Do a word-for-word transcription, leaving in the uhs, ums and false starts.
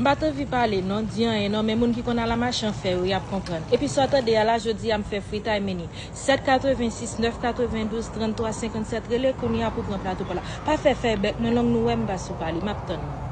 Pa t anvi pale non, di anyen non, men moun ki konn al a machan fè yo, y ap konprann. Epi sa w tande a la, jodi a m fè fritay meni. Sèt katrevensis, nèf katrevendouz, tranntwa senkannsèt, rele kounye a pou pran plato pa la. Pa fè fèy bèk mwen long, nou wè m pa sou pale, m ap tann nou.